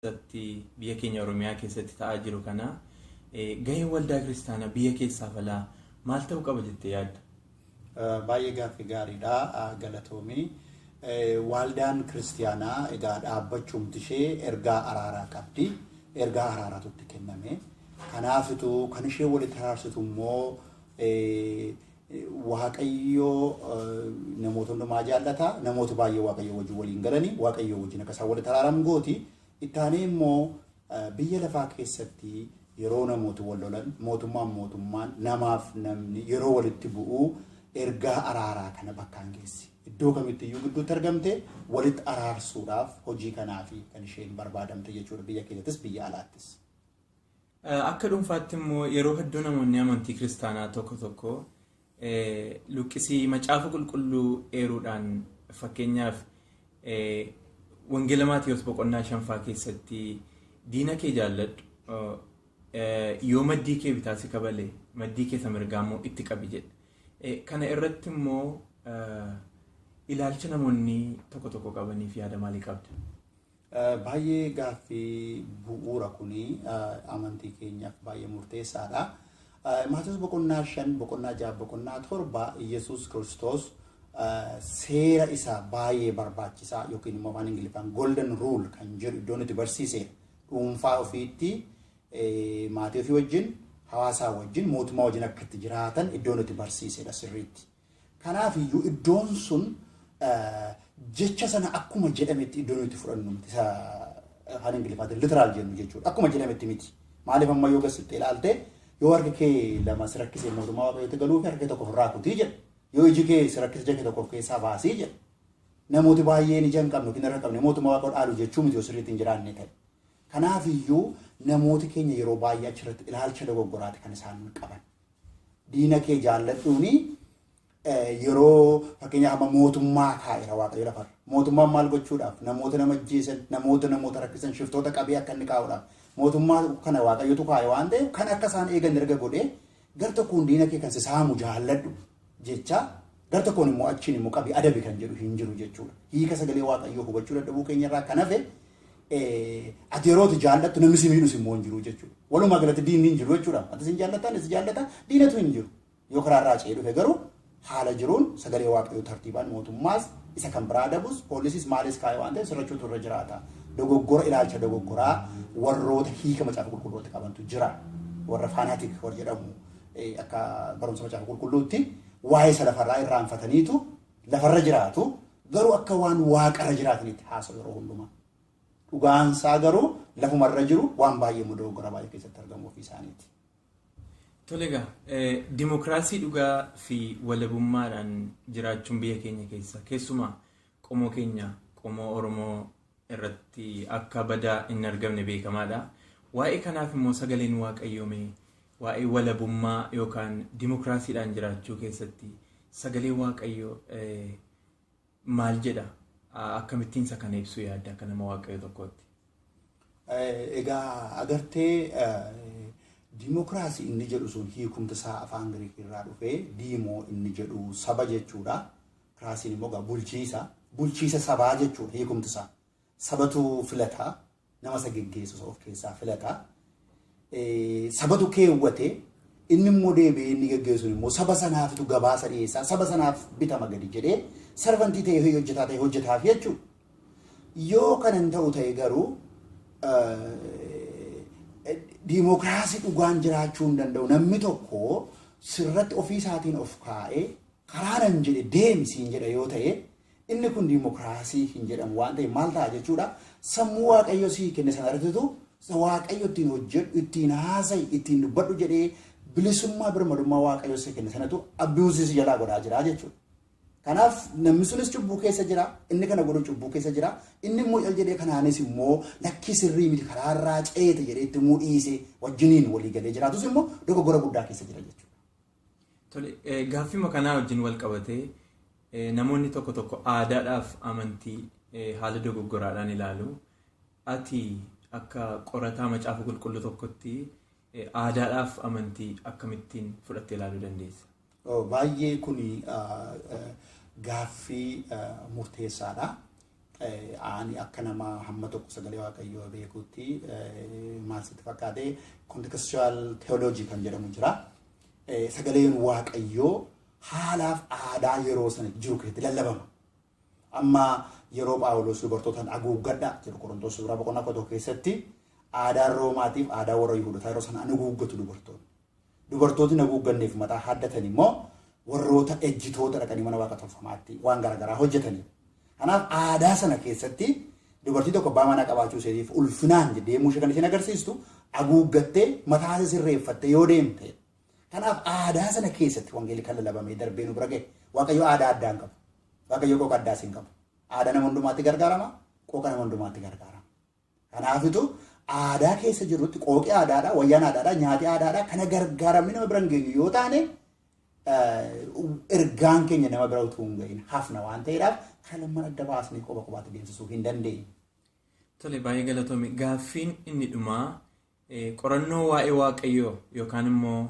Keessatti, biyya keenya Oromiyaa keessatti ta'aa jiru kana, gaheen waldaa kiristaanaa biyya keessaaf alaa maal ta'uu qaba jettee yaadda? Baay'ee gaaffii gaariidha, galatoomii. Waldaan kiristaanaa egaa dhaabbachuumti ishee ergaa araaraa qabdi. Ergaa araaraatu itti kenname. Kanaafituu kan ishee walitti araarsitu immoo Waaqayyoo namoota hundumaa jaallata. Namoota baay'ee Waaqayyoo wajjin waliin galanii Waaqayyoo wajjin akka isaan walitti araaram gooti. Ittaanee immoo biyya lafaa keessatti yeroo namooti wal lolan, mootummaan mootummaan, namaaf namni yeroo walitti bu'u, ergaa araaraa kana bakkaan geessi. Iddoo kamitti iyyuu gidduutti argamte walitti araarsuudhaaf hojii kanaafi kan isheen barbaadamte jechuudha, biyya keessattis biyya alaattis. Akka dhuunfaatti immoo yeroo hedduu namoonni amantii kiristaanaa tokko tokko luqqisii macaafa qulqulluu eeruudhaan, fakkeenyaaf Wangeela Maatiyos boqonnaa 5ffaa keessatti "Diina kee jaalladhu, yoo maddii kee bitaa si kabale maddii kee isa mirgaa immoo itti qabi" jedha. Kana irratti immoo ilaalcha namoonni tokko tokko qabaniif yaada maalii qabda? Baay'ee gaaffii bu'uura kuni amantii keenyaaf baay'ee murteessaadha. Maatiyus boqonnaa 5, boqonnaa 6, boqonnaa 7 Yesuus Kiristoos seera isa baay'ee barbaachisaa yookiin immoo afaan Ingiliffaan golden rule kan jedhu iddoon itti barsiiseera. Dhuunfaa ofiitti, maatii ofii wajjin, hawaasaa wajjin, mootummaa wajjin akka itti jiraatan iddoon itti barsiisedha sirriitti. Kanaaf iyyuu iddoon sun jecha sana akkuma jedhametti iddoon itti fudhannu miti. Isa afaan Ingiliffaatiin literal jennu jechuudha. Akkuma jedhametti miti. Maaliif, amma yoo gasitti ilaalte, yoo harki kee lama si rakkise mootummaa Waaqayyootti galuu fi harka kee tokko ofirraa kutii jedha. Yoo iji kee si rakkise ija kee tokko of keessaa baasii jedha. Namooti baay'een ija hin qabne yookiin harka hin qabne mootummaa Waaqayyoo dhaalu jechuu miti yoo sirriitti hin jiraanne ta'e. Kanaaf iyyuu namooti keenya yeroo baay'ee achirratti ilaalcha dogoggoraati kan isaan qaban. Diina kee jaalladhuuni yeroo fakkeenyaaf amma mootummaa kaa'eera Waaqayyo lafarra. Mootummaan maal gochuudhaaf? Namoota nama ajjeesan, namoota namoota rakkisan, shiftoota qabee akka inni kaa'uudhaaf. Mootummaa kana Waaqayyotu kaa'e waan ta'eef, kan akka isaan eegan erga godhee, gar tokkoon diina kee kan si saamu jaalladhu jecha, gar tokkoon immoo achiin immoo qabii adabi kan jedhu hin jiru jechuudha. Hiika sagalee Waaqayyoo hubachuu dadhabuu keenyarraa kan hafe, ati yeroo ati jaallattu namni si miidhus immoo hin jiru jechuudha. Walumaa galatti diinni hin jiru jechuudha. Ati sin jaallatta, ani si jaallata, diinatu hin jiru. Yoo karaarraa ce'ee dhufe garuu haala jiruun sagalee Waaqayyoo tartiibaan mootummaas isa kan biraa adabus poolisiis maalis kaa'e waan ta'eef sirrachuutu irra jiraata. Dogoggora, ilaalcha dogoggoraa warroota hiika macaafa qulqulluutti qabantu jira. Warra fanatic warra jedhamu, akka barumsa macaafa qulqulluutti waa'ee isa lafarraa irraanfataniitu lafarra jiraatu, garuu akka waan waaqarra jiraatanitti haasa'u yeroo hundumaa. Dhugaansaa garuu lafumarra jiru, waan baay'ee immoo dogoggora baay'ee keessatti argamu ofii isaaniiti. Tole egaa, dimokiraasii dhugaa fi walabummaadhaan jiraachuun biyya keenya keessa, keessumaa qomoo keenya, qomoo Oromoo irratti akka badaa hin argamne beekamaadha. Waa'ee kanaaf immoo sagaleen Waaqayyoo mee waa'ee walabummaa yookaan dimokiraasiidhaan jiraachuu keessatti sagaleen Waaqayyoo maal jedha? Akkamittiin isa kana ibsuu yaadda akka nama Waaqayyoo tokkootti? Egaa agartee, diimokiraasii inni jedhu sun hiikumti isaa afaan Giriikii irraa dhufee diimoo inni jedhu saba jechuudha. Kiraasiin immoo egaa bulchiisa. Bulchiisa sabaa jechuudha hiikumti isaa. Sabatu filata. Nama isa geggeessu of keessaa filata. Sabatu keewwate, inni immoo deebi'ee inni geggeessu immoo saba sanaafitu gabaasa dhiyeessaa, saba sanaaf bitama, gadi jedhee servantii ta'ee hojjetaa ta'e hojjetaaf jechuudha. Yoo kan hin ta'u ta'e garuu diimokiraasii dhugaan jiraachuu hin danda'u. Namni tokko sirratti ofii isaatiin of kaa'ee karaa nan jedhe deemi siin jedha yoo ta'e, inni kun diimokiraasii hin jedhamu waan ta'eef maal ta'a jechuudha. Sammuu Waaqayyo sii kenne sana irrattitu Waaqayyo ittiin hojjedhu, ittiin haasa'i, ittiin dubbadhu jedhee bilisummaa birmadummaa Waaqayyo sii kenne sanatu abuse si jalaa godhaa jira jechuudha. Kanaaf namni sunis cubbuu keessa jira, inni kana godhu cubbuu keessa jira, inni immoo cal jedhee kanaanis immoo lakkii sirrii miti, karaarraa ceete jedhee itti immoo dhiisee wajjiniin walii galee jiraatus immoo dogoggora guddaa keessa jira jechuudha. Tole, gaaffii kanaa wajjin wal qabatee namoonni tokko tokko aadaadhaaf amantii haala dogoggoraadhaan ilaalu. Ati akka qorataa macaafa qulqulluu tokkotti aadaadhaaf amantii akkamittiin fudhattee ilaaluu dandeessa? Baay'ee kuni gaaffii murteessaadha. Ani akka nama hamma tokko sagalee Waaqayyoo beekutti, maal sitti fakkaate, contextual theology kan jedhamu jira. Sagaleen Waaqayyoo haalaaf aadaa yeroo sana jiru keessatti lallabama. Amma yeroo Phaawulos dubartootaan haguuggadhaa jedhu, Qorontoos duraa boqonnaa 11 keessatti, aadaan Roomaatiif aadaa warra Yihuudotaa yeroo sana haguuggatu dubartoonni. Dubartootni haguugganneef mataa haddatan immoo warroota ejjitoota dhaqanii mana waaqa tolfamaatti waan garaagaraa hojjetanidha. Kanaaf aadaa sana keessatti dubartii tokko abbaa manaa qabaachuu isheetiif ulfinaan deemuu ishee kan isheen agarsiistu haguuggattee mataa ishee sirreeffattee yoo deemte. Kanaaf aadaa sana keessatti wangeelli kan lallabamee darbee nu bira gahe. Waaqayyo aadaa addaa hin qabu. Waaqayyo qooqa addaas hin qabu. Aadaa nama hundumaatti gargaarama, qooqa nama hundumaatti gargaarama. Kanaafitu aadaa keessa jirrutti qooqi aadaadha, wayyaan aadaadha, nyaati aadaadha. Kana gargaaramni nama bira hin geenyu yoo taane, ergaan keenya nama bira utuu hin gahin hafna waan ta'eedhaaf, kana lamman adda baasnee qoba qobaatti deemsisuu hin dandeenyu. Tole, baay'ee galatoomi. Gaaffiin inni dhumaa qorannoo waa'ee Waaqayyoo yookaan immoo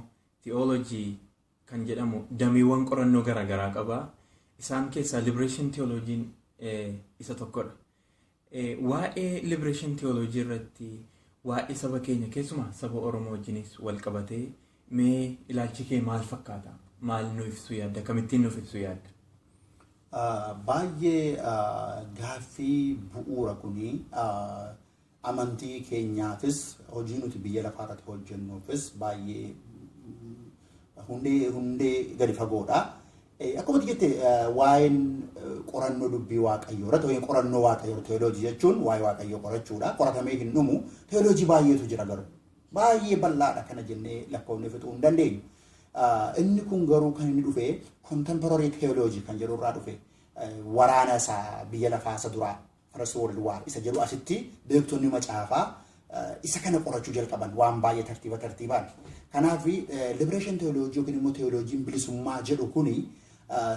theology kan jedhamu dameewwan qorannoo garaagaraa qaba. Isaan keessaa liberation theology'n isa tokkodha. Waa'ee liberation theology irratti, waa'ee saba keenya, keessumaa saba Oromoo wajjinis wal qabatee, mee ilaalchi kee maal fakkaata? Maal nu ibsuu yaadda? Kamittiin nuuf ibsuu yaadda? Baay'ee gaaffii bu'uura kuni amantii keenyaafis, hojii nuti biyya lafaa irratti hojjennuufis baay'ee hundee gadi fagoodha. Akkuma jette, waa'een qorannoo dubbii Waaqayyoo irratti yookiin qorannoo Waaqayyoo, teoloojii jechuun waa'ee Waaqayyoo qorachuudha. Qoratamee hin dhumu. Teoloojii baay'eetu jira garuu. Baay'ee bal'aadha, kana jennee lakkoofnee fixuu hin dandeenyu. Inni kun garuu kan inni dhufe contemporary theology kan jedhu irraa dhufe. Waraana isaa biyya lafaa isa duraa, First World War isa jedhu, asitti beektonni macaafaa isa kana qorachuu jalqaban waan baay'ee tartiiba tartiibaan. Kanaaf liberation theology yookiin immoo theoloojiin bilisummaa jedhu kuni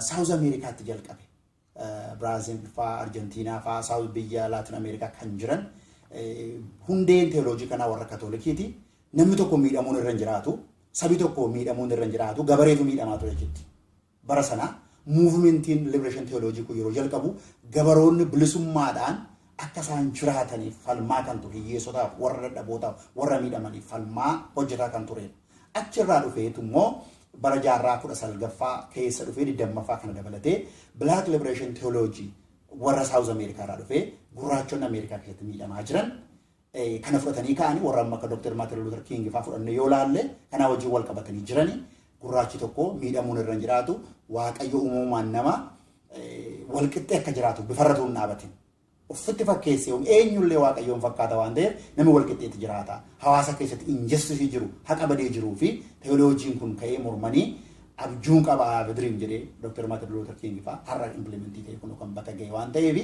South Ameerikaatti jalqabe. Biraazil faa, Arjentiinaa faa, South biyya Laatin Ameerikaa kan jiran, hundeen theoloojii kanaa warra Katoolikiiti. Namni tokko miidhamuun irra hin jiraatu. Sabi tokko miidhamuun irra hin jiraatu. Gabareetu miidhamaa ture jechuudha. Bara sana movementiin liberation theology kun yeroo jalqabu, gabaroonni bilisummaadhaan akka isaan jiraataniif falmaa kan ture, hiyyeessotaaf, warra dadhabootaaf, warra miidhamaniif falmaa hojjetaa kan turedha. Achirraa dhufeetu immoo bara jaarraa 19ffaa keessa dhufee, 20ffaa kana dabalatee, Black Liberation Theology warra South America irraa dhufee, gurraachonni Ameerikaa keessatti miidhamaa jiran kana fudhatanii ka'anii, warra amma akka Dr. Martin Luther King fa'aa fudhannee yoo laalle, kanaa wajjin wal qabatanii jiranii, gurraachi tokko miidhamuun irra hin jiraatu, Waaqayyo uumamaan nama walqixxee akka jiraatu bifarra hin dhaabatin. Ufitti fakkeessee eenyullee Waaqayyoon fakkaata waan ta'eef, namni walqixxeetti jiraata. Hawaasa keessatti injustice jiru, haqa badee jiruu fi teoloojiin kun ka'ee mormanii, abjuun qaba, dream jedhee Dr. Martin Luther King fa'aa, har'a implement ta'e kun kan bakka ga'e waan ta'eef,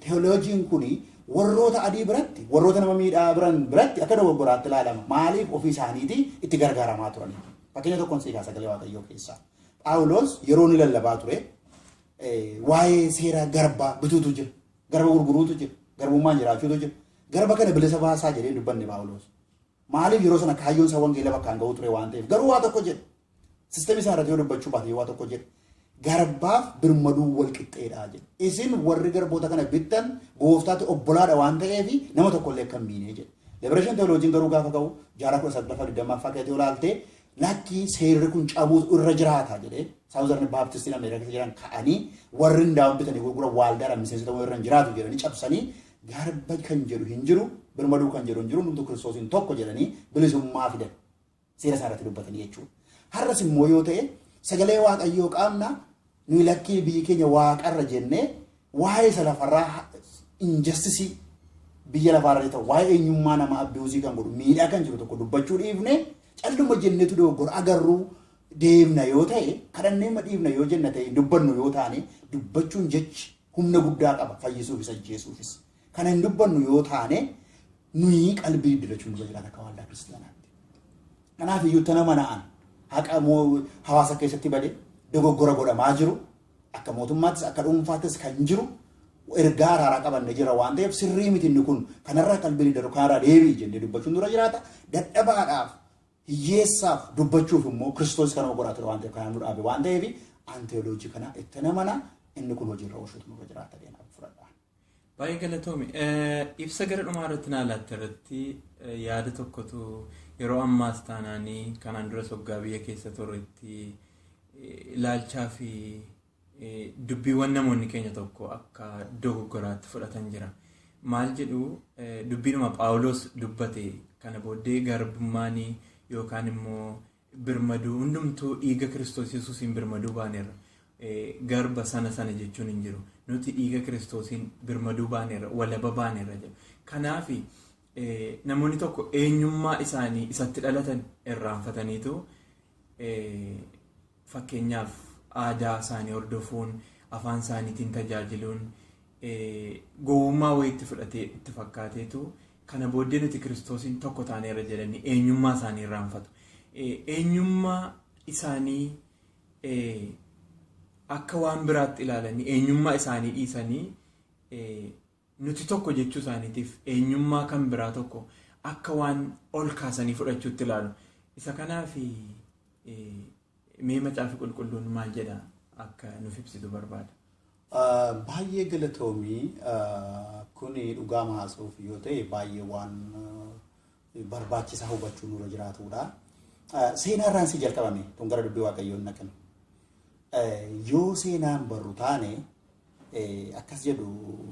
teoloojiin kun warroota adii biratti, warroota nama miidhaa biran biratti akka dogoggoraatti ilaalama. Maaliif? Ofii isaaniitii itti gargaaramaa turani. Fakkeenya tokkoon sii sagalee Waaqayyoo keessaa. Phaawulos yeroo inni lallabaa ture, waa'ee seera garbaa bituutu jira. Garba gurguruutu jira. Garbummaan jiraachuutu jira. Garba kana bilisa baasaa jedhee dubbanne Phaawulos. Maaliif? Yeroo sana kaayyoon isaa wangeela bakkaan ga'uu ture waan ta'eef. Garuu waa tokko jedhe. System isaa irratti yoo dubbachuu baate, waa tokko jedhe. Garbaaf birmaduu wal qixxeedhaa jedhe. Isin warri garboota kana bittan gooftaatti obbolaadha waan ta'eef, nama tokko illee akka hin miine jedhe. Liberation theologiin garuu gaafa ka'u, jaarraa 19ffaa, 20ffaa keessatti yoo ilaalte, lakkii, seerri kun cabuutu irra jiraata jedhee, Southern Baptistiin Ameerikaa keessa jiran ka'anii, warri hundaa'uun bitanii gurguran waaldaadhaan miseensota irra hin jiraatu jedhanii cabsanii, garba kan jedhu hin jiru, birmaduu kan jedhu hin jiru, hundumtu Kiristoosiin tokko jedhanii bilisummaa fidan. Seera isaa irratti dubbatanii jechuudha. Har'as immoo yoo ta'e, sagalee Waaqayyoo qaamna nuyi, lakkii, biyyi keenya waaqarra jennee, waa'ee isa lafarraa, injustice biyya lafaarra ta'u, waa'ee eenyummaa nama abuse kan godhu, miidhaa kan jiru tokko dubbachuu dhiifne, calluma jenneetu dogoggora agarruu deemna yoo ta'e, kadhannee ma dhiifna yoo jenna ta'e, dubbannu yoo taane, dubbachuun jechi humna guddaa qaba, fayyisuufis ajjeesuufis. Kana hin dubbannu yoo taane, nuyi qalbii didirachuun nurra jiraata akka waldaa kiristaanaatti. Kanaaf iyyuu tana mana'an haqa hawaasa keessatti bade, dogoggora godhamaa jiru, akka mootummaattis akka dhuunfaattis kan jiru, ergaa araaraa qabanne jira waan ta'eef, sirrii miti inni kun, kanarraa qalbii diddaru, kanarraa deebi'i jennee dubbachuun nurra jiraata. Dadhabaadhaaf, hiyyeessaaf dubbachuuf immoo Kiristoos kanuma godhaa ture waan ta'eef, kanaan nu dhaabe waan ta'eef, an teoloojii kana itti namana, inni kun hojiirra oolchuutu nurra jiraata deemaa fudhadha. Baay'ee galatoomi. Ibsa gara dhumaa irratti naa laatte irratti yaada tokkotu yeroo ammaas taanaanii kanaan dura soggaa biyya keessa turretti ilaalchaa fi dubbiiwwan namoonni keenya tokko akka dogoggoraatti fudhatan jira. Maal jedhu, dubbiinuma Phaawulos dubbate kana booddee garbummaanii yookaan immoo birmaduu hundumtuu dhiiga Kiristoos Yesuusiin birmaduu baaneerra. Garba sana sana jechuun hin jiru. Nuti dhiiga Kiristoosiin birmaduu baaneerra, walaba baaneerra jedhu. Kanaaf namoonni tokko eenyummaa isaanii isatti dhalatan irraanfataniitu, fakkeenyaaf aadaa isaanii hordofuun, afaan isaaniitiin tajaajiluun gowwummaa wayiitti fudhatee itti fakkaateetu, kana booddee nuti Kiristoosiin tokko taaneerra jedhanii eenyummaa isaanii irraanfatu. Eenyummaa isaanii akka waan biraatti ilaalanii, eenyummaa isaanii dhiisanii, nuti tokko jechuu isaaniitiif eenyummaa kan biraa tokko akka waan ol kaasanii fudhachuutti ilaalu. Isa kanaaf mee Macaafi Qulqulluun maal jedha akka nuuf ibsitu barbaada. Baay'ee galatoomii. Kuni dhugaa haasa'uuf yoo ta'e baay'ee waan barbaachisaa hubachuu nurra jiraatudha. Seenaa irraan si jalqabame tun gara dubbii Waaqayyoon naqan. Yoo seenaan barru taane, akkas jedhu,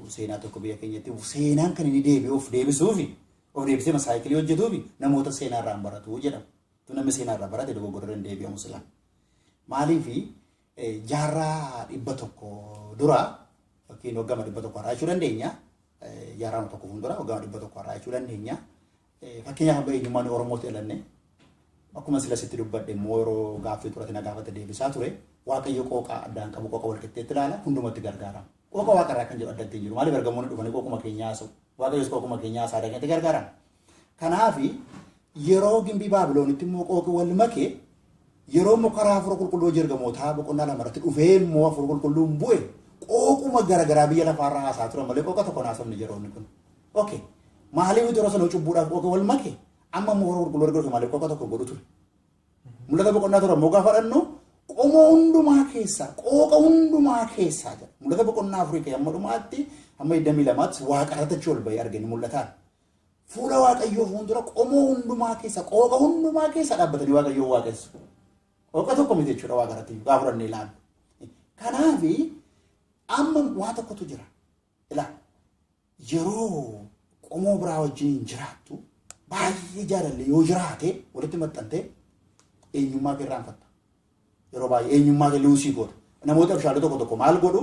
seenaa tokko biyya keenyatti seenaan kan inni deebi'u of deebisuufi of deebisee masaayikilii hojjetuufi namoota seenaa irraan baratu jedhama. Tu namni seenaa irraa barate dogoggora hin deebi'amu sila. Maaliifi, jaarraa 100 dura yookiin waggaa 100 har'aa jechuu dandeenya. Jaarraa tokko fuuldura waggaa 100 har'aa jechuu dandeenya. Fakkeenyaaf abba eenyummaan Oromootti dhalanne, akkuma sila sitti dubbadhe immoo yeroo gaaffii turate na gaafate deebisaa ture. Waaqayyo qooqa addaan qabu, qooqa walqixxeetti ilaala, hundumatti gargaarama. Qooqa waaqarraa kan jedhu addatti hin jiru. Maaliif, ergamoonni dhufanii qooquma keenyaa haasa'u. Waaqayyos qooquma keenyaa haasaa dhaqeetti gargaarama. Kanaafi yeroo gimbii Baabiloonitti immoo qooqi wal make, yeroo immoo karaa Hafuura Qulqulluu Hojii Ergamootaa boqonnaa 2 irratti dhufee immoo Hafuura Qulqulluun bu'e, qooquma garaagaraa biyya lafaarraa haasaa turan malee qooqa tokko haasofni yeroonni kun. Okay. Maaliif yeroo sana cubbuudhaaf qooqa wal make, amma immoo Hafuura Qulqulluu erga dhufe maaliif qooqa tokko godhu ture? Mul'ata boqonnaa 7 immoo gaafa dhannu, qomoo hundumaa keessaa, qooqa hundumaa keessaa jedha. Mul'ata boqonnaa 4 kee hamma dhumaatti, hamma 22tti waaqa irratti achi ol bahee arginu mul'ataan. Fuula Waaqayyoo fuuldura qomoo hundumaa keessa, qooqa hundumaa keessa dhaabbatanii Waaqayyoo waaqessu. Qooqa tokko miti jechuudha waaqa irratti gaafa fudhannee ilaallu. Kanaaf amma waa tokkotu jira. Ilaa, yeroo qomoo biraa wajjin jiraattu, baay'ee jaalalli yoo jiraate, walitti maxxantee eenyummaa kee irraanfatta. Yeroo baay'ee eenyummaa kee lose goota. Namoota abshaaloo tokko tokko maal godhu,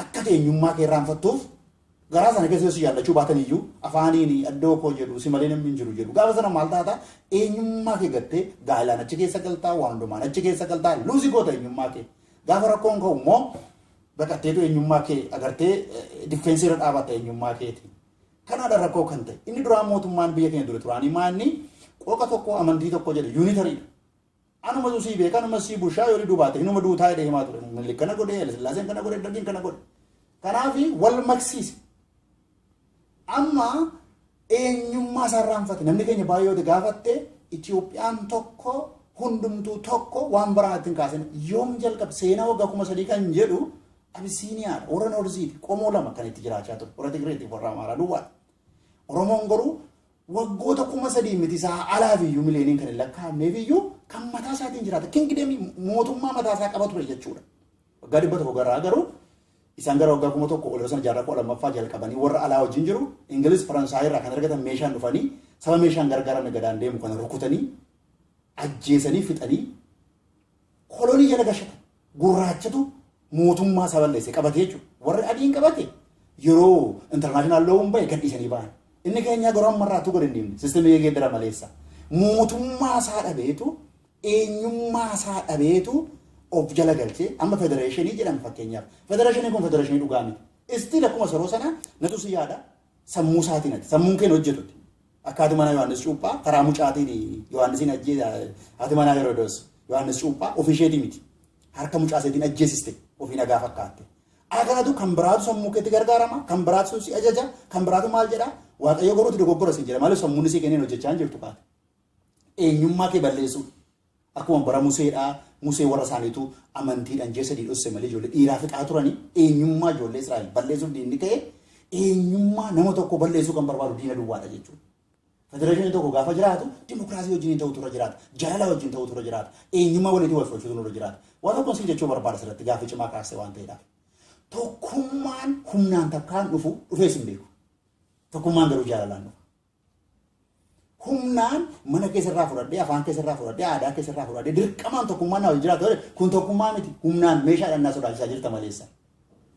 akka eenyummaa kee irraanfattuuf garaa sana keessa si jaallachuu baatan iyyuu afaaniin addoo koo jedhu, si malee namni hin jiru jedhu. Gaafa sana maal taata? Eenyummaa kee gattee gaalaan achi keessa galtaa, waan hundumaan achi keessa galtaa, lose goota eenyummaa kee. Gaafa rakkoon ka'u immoo baqatteetu eenyummaa kee agartee defense irra dhaabatta eenyummaa keeti. Kanaadha rakkoo kan ta'e. Inni duraa mootummaan biyya keenya dura turaanii maanni qooqa tokko, amantii tokko jedhe, unitary dha. Anuma sii beeka, anuma sii bushaa, yoo dubaate hinuma duutaa jedhee himaa ture. Minilik kana godhe, Hayilasillaaseen kana godhe, Dargiin kana godhe. Kanaafi wal maksiise. Amma eenyummaa isaa irraanfate. Namni keenya baay'ee yoo gaafatte, Itoophiyaan tokko, hundumtuu tokko, waan biraa ittiin kaasan yoom jalqabe? Seenaa waggaa 3000 kan jedhu Abisiiniyaadha. Warra North iiti. Qomoo lama kan itti jiraachaa ture. Warra Tigreetiif warra Amaaraa duwwaadha. Oromoon garuu waggoota 3000 miti, isaa alaaf iyyuu miliyooniin kan hin lakkaa'amneef iyyuu kan mataa isaatiin jiraata. Kingdom ii mootummaa mataa isaa qaba ture jechuudha. Waggaa 100 garaa garuu isaan gara waggaa 1000 ol sana jaarraa 12ffaa jalqabanii warra alaa wajjin jiru, Ingiliz, Faransaay irraa kan argatan meeshaan dhufanii, saba meeshaan gargaaramne gadaan deemu kana rukutanii ajjeesanii fixanii kolonii jala gashatan. Gurraachatu mootummaa isaa balleesse qabate jechuudha. Warri adiin qabate yeroo international law un bahe gadhiisanii ba'an. Inni keenya garuu ammarraattuu gad hin dhiifne, system ii geeddara maleessa. Mootummaa isaa dhabeetu, eenyummaa isaa dhabeetu of jala galchee amma federation ii jedhama fakkeenyaaf. Federation iin kun federation ii dhugaa miti. Still akkuma yeroo sana natu si yaada sammuu isaatiin ati sammuun keenya hojjetutti. Akka haati manaa Yohaannis Cuuphaa karaa mucaatiin Yohaannisiin ajjeese, haati manaa Herodoos Yohaannis Cuuphaa ofii isheetii miti. Harka mucaa isheetiin ajjeesiste, ofii nagaa fakkaatte. Kanatu kan biraatu sammuu keetti gargaarama, kan biraatu si ajaja, kan biraatu maal jedha, Waaqayyo garuutti dogoggora siin jedha. Maaliif, sammuun isii kenneen hojjechaa hin jirtu kaate. Eenyummaa kee balleessuu. Akkuma bara Museedhaa, Musee warra isaaniitu amantiidhaan ji'a 3 dhosse malee ijoollee dhiiraa fixaa turanii eenyummaa ijoollee Israa'el balleessuuf diinni ka'e eenyummaa nama tokko balleessuu kan barbaadu diina duwwaadha jechuudha. Federeeshiniin tokko gaafa jiraatu dimokiraasii wajjin ta'utu irra jiraata. Jaalala wajjin ta'utu irra jiraata. Eenyummaa waliitii wal fudhachuutu irra jiraata. Waan tokkoon siin jechuu barbaada asirratti gaaffii cimaa kaasee waan ta'eedhaaf. Tokkummaan humnaan takkaan dhufu dhufees hin beeku. Tokkummaan garuu jaalalaan dhufa. Humnaan mana keessarraa fudhadhee, afaan keessarraa fudhadhee, aadaa keessarraa fudhadhee dirqamaan tokkummaan naa wajjin jiraatu kun tokkummaa miti. Humnaan meeshaadhaan naa sodaachisaa jirta maleessa.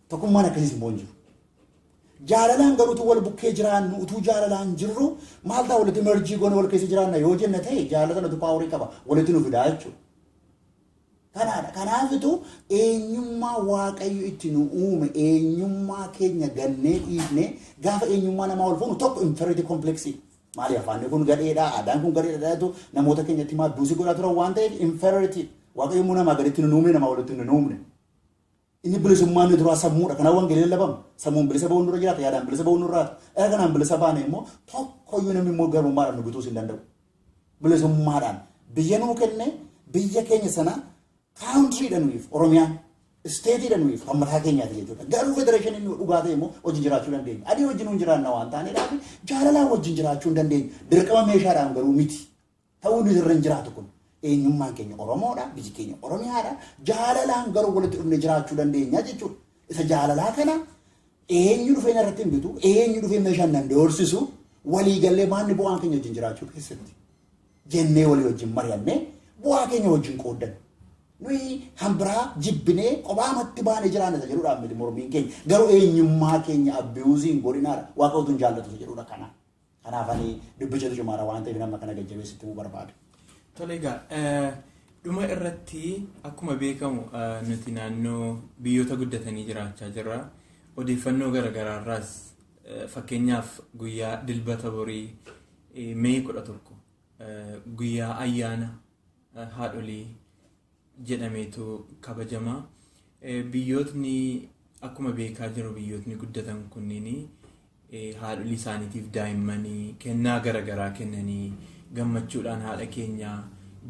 Tokkummaan akkasiis immoo hin jiru. Jaalalaan garuu utuu wal bukkee jiraannu, utuu jaalalaan jirru maal ta'a walitti merge goone wal keessa jiraanna yoo jenna ta'e jaalala sanatu power qaba walitti nu fidaa jechuudha. Kanaadha. Kanaafitu eenyummaa Waaqayyo itti nu uume eenyummaa keenya gannee dhiifnee gaafa eenyummaa namaa ol fuunu tokko inferiority complex. Maali afaanni kun gadheedha, aadaan kun gadheedha jedhatu namoota keenyatti himaa duusii godhaa turan waan ta'eef inferiority. Waaqayyo immoo namaa gaditti nu uumne, namaa walitti nu uumne. Inni bilisummaan inni duraa sammuudha. Kanaaf wangeelli lallabama. Sammuun bilisa ba'uun nurra jiraata, yaadaan bilisa ba'uun nurra jiraata. Erga kanaan bilisa baane immoo tokkoyyuu namni immoo garbummaadhaan nu bituus hin danda'u. Bilisummaadhaan biyya nuu kenne biyya keenya sana countryidha nuyiif Oromiyaan stateiidha nuyiif kan mataa keenyaati jechuudha. Garuu federeeshiniin nu dhugaa ta'e immoo wajjin jiraachuu dandeenya. Adii wajjin hin jiraanna waan taaneedhaaf jaalalaan wajjin jiraachuu hin dandeenya. Dirqama meeshaadhaan garuu miti. Ta'uun irra hin jiraatu kun. Eenyummaan keenya Oromoodha, biyyi keenya Oromiyaadha. Jaalalaan garuu walitti dhufnee jiraachuu dandeenya jechuudha. Isa jaalalaa kana eenyu dhufee narratti hin bitu, eenyu dhufee meeshaan nan doorsisu, waliigallee maanni bu'aan keenya wajjin jiraachuu keessatti jennee walii wajjin mari'annee bu'aa keenya wajjin qooddanna. Nuyi hambiraa jibbinee kophaamatti baanee jiraanna isa jedhuudhaan miti mormiin keenya. Garuu eenyummaa keenya abuse hin godhinaadha. Waaqa utuu hin jaallatu isa jedhuudha kana. Kanaaf ani dubbichatu cimaadha waan ta'eef nama kana gajjabeessitti himuu barbaada. Tole egaa, dhuma irratti akkuma beekamu nuti naannoo biyyoota guddatanii jiraachaa jirra. Odeeffannoo garaagaraa irraas fakkeenyaaf guyyaa Dilbata borii Mee 11 guyyaa ayyaana haadholii jedhameetu kabajama. Biyyootni akkuma beekaa jiru biyyootni guddatan kunniin haadholii isaaniitiif daa'immanii kennaa garaagaraa kennanii gammachuudhaan haadha keenyaa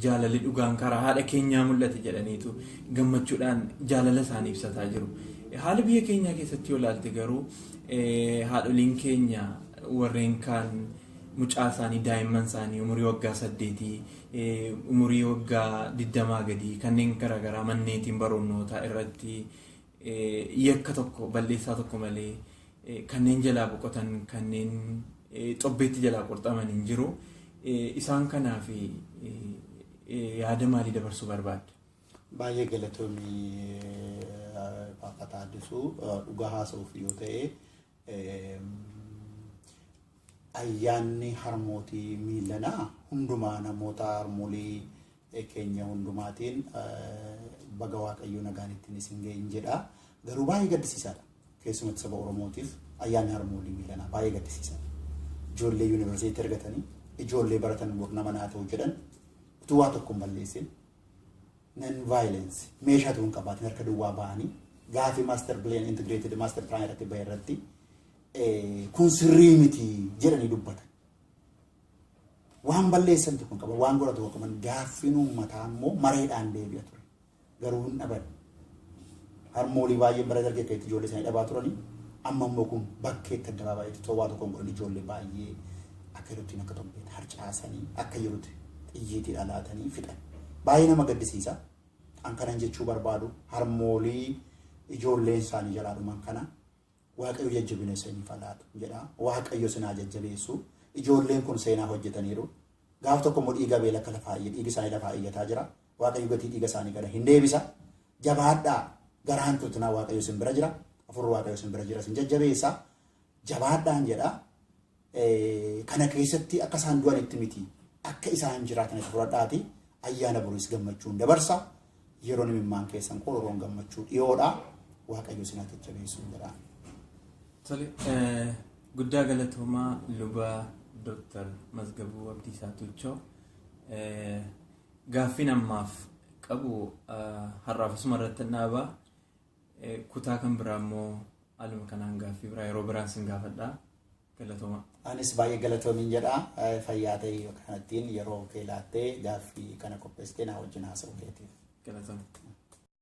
jaalalli dhugaan karaa haadha keenyaa mul'ate jedhaniitu gammachuudhaan jaalala isaanii ibsataa jiru. Haala biyya keenyaa keessatti yoo ilaalte garuu haadholiin keenya warreen kaan mucaa isaanii daa'imman isaanii umurii waggaa 8 umurii waggaa 20 gadii kanneen garaagaraa manneetiin barnootaa irratti yakka tokko balleessaa tokko malee kanneen jalaa boqotan kanneen xobbeetti jalaa qurxaman hin jiru. Isaan kanaaf yaada maalii dabarsuu barbaadda? Baay'ee galatoomii Faarfataa Addisuu. Dhugaa haasa'uuf yoo ta'e ayyaanni harmootii miilanaa hundumaa namoota harmoolii keenya hundumaatiin baga Waaqayyo nagaan ittiin isin ga'in jedha. Garuu baay'ee gaddisiisaadha. Keessumatti saba Oromootiif ayyaanni harmoolii miilanaa baay'ee gaddisiisaadha. Ijoollee yuunivarsiitii argatanii ijoollee baratan bor nama naa ta'u jedhan utuu waa tokko hin balleessin non violence meeshaa utuu hin qabaatin harka duwwaa ba'anii gaafii master plan integrated master plan irratti bahe irratti kun sirrii miti jedhanii dubbatan. Waan balleessan tokko hin qaban, waan godhatu tokko qaban, gaaffiin uummataa immoo mareedhaan deebi'a ture. Garuu hin dhaban. Harmoolii baay'een bara dargee akka itti ijoollee isaanii dhabaa turanii amma immoo kun bakkeetti addabaabaay'itti too waa tokko hin godhan ijoollee baay'ee akka yerootti akka xobbeetti harcaasanii akka yerootti xiyyiitii dhalaatanii fixan. Baay'ee nama gaddisiisa. An kanan jechuu barbaadu harmoolii ijoolleen isaanii jalaa dhuman kana Waaqayyo jajjabina isiniif haa laatu jedha. Waaqayyo isin haa jajjabeessu. Ijoolleen kun seenaa hojjetaniiru. Gaaf tokko immoo dhiiga beela akka lafaa iyya dhiigi isaanii lafaa iyyataa jira. Waaqayyo gatii dhiiga isaanii kana hin deebisa. Jabaadhaa garaan tutinaa Waaqayyo isin bira jira. Afurri Waaqayyo isin bira jira isin jajjabeessa. Jabaadhaan jedha. Kana keessatti akka isaan du'anitti miti akka isaan jiraatanitti fudhadhaati. Ayyaana boriis gammachuun dabarsa. Yeroon imimmaan keessan qororoon gammachuu dhiyoodha. Waaqayyo isin haa jajjabeessu jedha. Tole, guddaa galatoomaa luba Dr. Mazgabuu Abdiisaa Tuuchoo. Gaaffiin ammaaf qabu har'aaf asuma irratti dhaabaa. Kutaa kan biraa immoo haaluma kanaan gaaffii biraa yeroo biraan sin gaafadha. Galatooma. Anis baay'ee galatoomiin jedha. Fayyaa ta'e kanattiin yeroo kee laattee gaaffii kana qopheessitee na wajjin haasa'u keetiif. Galatooma.